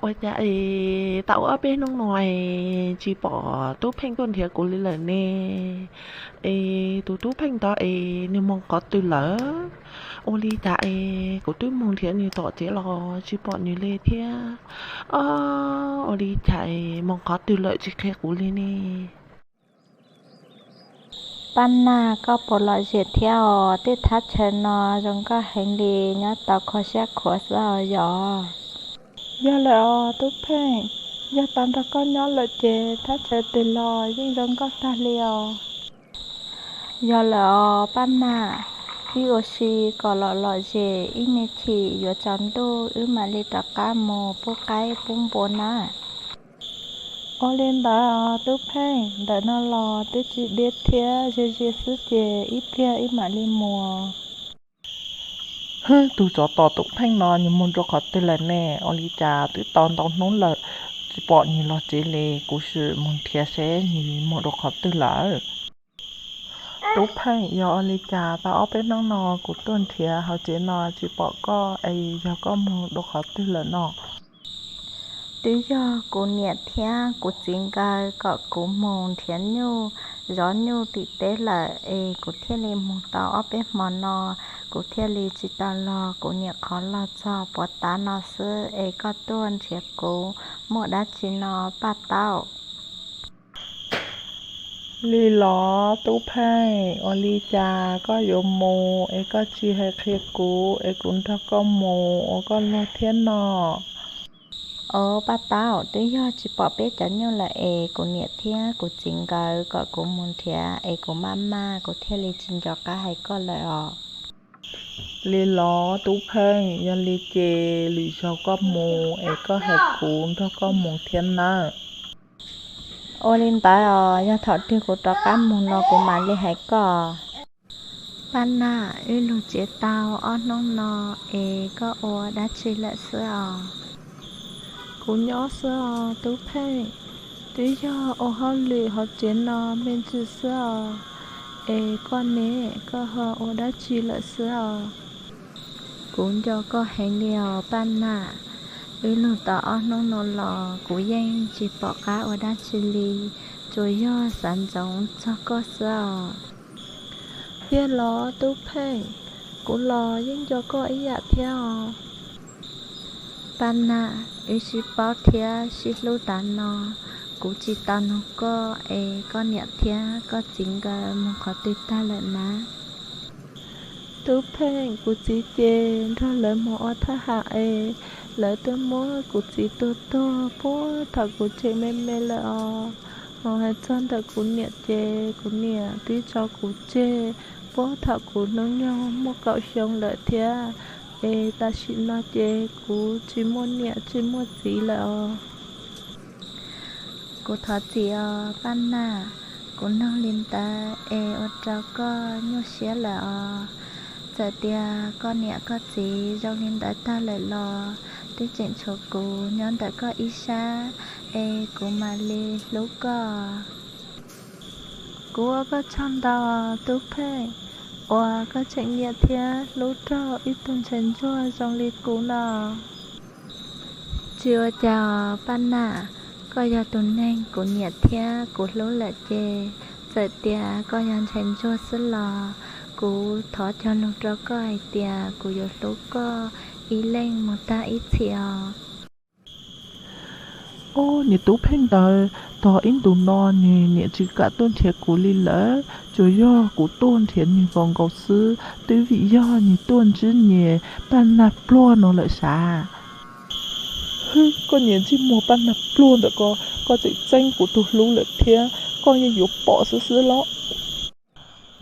Ua cas es tau ob peb hnub no es tsis pom Tub Pheej tuaj nrhiav kuv li lawm ne? Es tus Tub Pheej ntawd es nws mus qhov twg lawm? Ua li cas es kuv twb mus nrhiav nws tom tsev los tsis pom nws li thiab? Ua li cas es mus qhov twg lawm tsis qhia kuv li ne? Paj Nag, koj puas lom zem thiab os? Tej thaj chaw no zoo nkauj heev li, nyob tau kho siab khuav xwb os yom. Yog lawm os Tub Pheej, yog tau nrog koj nyob lawm ces thaj chaw twg los yeej zoo nkauj tag li os. Yog lawm os Paj Nag, wb ua si kom lom lom zem, ib me chim yuav tsaus ntuj wb mam li rov qab mus pub qaib pub npua na. Ua li ntawd os Tub Pheej, ntawm no los twb tsis deb thiab, ze ze xwb ces ib pliag wb mam li mus. Hwb, tus tsov tom Tub Pheej no nws mus rau qhov twg lawm ne? Ua li cas twb tau ntau hnub lawm tsis pom nws los tsev li, kuv sim mus nrhiav seb nws mus rau qhov twg lawm. Tub Pheej, yog ua li cas tau ob peb hnub no kuv tuaj nrhiav hauv tsev no tsis pom koj es yog koj mus rau qhov twg lawm no? Twb yog kuv niam thiab kuv txiv nkawd kom kuv mus nrhiav nyuj zov nyuj tim teb lawm es kuv thiaj li mus tau ob peb hmo no, kuv thiaj li tsis tau los, kuv nyuam qhuav los txog puag ta no xwb es koj tuaj nrhiav kuv, muaj dab tsi no Paj Taub? Li los Tub Pheej, ua li cas koj yuav mus es koj tsis hais qhia kuv es kuv nrog koj mus ua koj luag thiab no? Os Paj Taub, twb yog tsis pom peb cov nyuj lawm es kuv niam thiab kuv txiv nkawd kom kuv mus nrhiav es kuv maj maj kuv thiaj li tsis nco qab hais koj lawm os. Li los Tub Pheej, yog li ces lwm zaus koj mus es koj hais kuv nrog koj mus thiab nawb. Ua li ntawd os, yog thaum twg kuv rov qab mus no kuv mam li hais koj. Paj Nag, wb lug tsev tau ob hnub no es koj ua dab tsi lawm xwb os? Kuv nyob xwb os Tub Pheej, twb yog ua hauj lwm hauv tsev no me ntsis xwb os. Es koj ne, koj ho ua dab tsi lawm xwb os? Kuv nco koj heev li os Paj Nag, wb lug tau ob hnub no los kuv yeej tsis pom qab ua dab tsi li, tsuas yog xav ntsoov txog koj xwb os. Tiag los Tub Pheej, kuv los yeej nco koj ib yam thiab os. Paj Nag, wb sib paub thiab sib hlub tas no, kuv tsis tau nug koj es koj niam thiab koj txiv nkawd mus qhov twg tag lawm na? Tub Pheej, kuv txiv ces nrog lawv mus ua thab ham es lawv twb muab kuv txiv tua tuag puag thaum kuv tseem me me lawm os. Ho hais txog ntawm kuv niam ces kuv niam twb tso kuv tseg puag thaum kuv hnub nyoog muaj kaum xyoo lawm thiab. Es tam sim no ces kuv tsis muaj niam tsis muaj txiv lawm os. Kuv thov txim os Paj Nag, kuv nug li ntawd es ua rau koj nyuaj siab lawm os. Txawm tias koj niam koj txiv zoo li ntawd tag lawm los twb tseem tshuav kuv nyob ntawm koj ib sab, es kuv mam li hlub koj. Kuv ua koj tsaug ntau Tub Pheej, uas koj tseem nyiam thiab hlub raug ib tug ntxhais ntsuag zoo li kuv no. Tsis ua cas os Paj Nag, koj yog tus neeg kuv nyiam thiab kuv hlub lawm ces, txawm tias koj yog ntxhais ntsuag xwb los kuv thov cog lus rau koj hais tias kuv yuav hlub koj ib leeg mus tag ib txhis os. Os, niag Tub Pheej ntawd, tog ib ntus no nws niam tsis kam tuaj nrhiav kuv li lawm, tsuas yog kuv tuaj nrhiav nws nkaus nkaus xwb. Twb vim yog nws tuaj ntsib niag Paj Nag pluag no lawm sav. Hwb, koj niag ntsej muag Paj Nag pluag ntawm ko, koj tseem txeeb kuv tus hlub lawm thiab, koj yeej yuav pom xwb xwb los.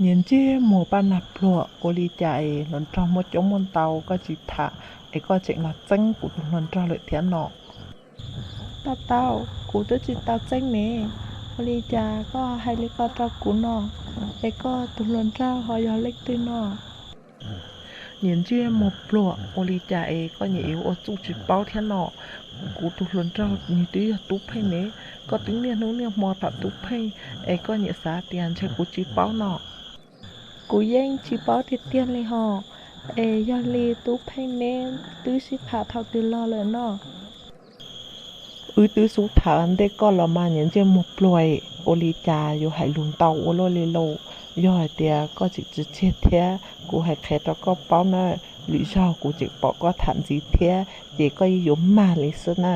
Niag ntsej muag Paj Nag pluag, ua li cas es hluas nraug muaj coob muaj ntau koj tsis tham, es koj tseem los txeeb kuv tus hluas nraug lawm thiab no? Paj Taub, kuv twb tsis tau txeeb ne, ua li cas koj hais li ko rau kuv no? Es koj tus hluas nraug ho yog leej twg no? Niag ntsej muag pluag, ua li cas es koj niam yuav ua txuj tsis paub thiab no? Kuv tus hluas nraug nws twb yog Tub Pheej ne, koj twb niaj hnub niaj hmo tham Tub Pheej, es koj niam xav tias ntshe kuv tsis paub no. Kuv yeej tsis paub tiag tiag li hos, es yog li Tub Pheej neb twb sib tham thaum twg los lawm no? Wb twb xub tham ntej koj los mas niam ntsej muag pluag, ua li cas yuav hais lus ntau ua luaj li lauj? Yog hais tias koj tseem tsis tseg thiab kuv hais qhia rau koj paub na, lwm zaug kuv tseem pom koj tham ntxiv thiab ces koj yeej yuav mag li xwb na.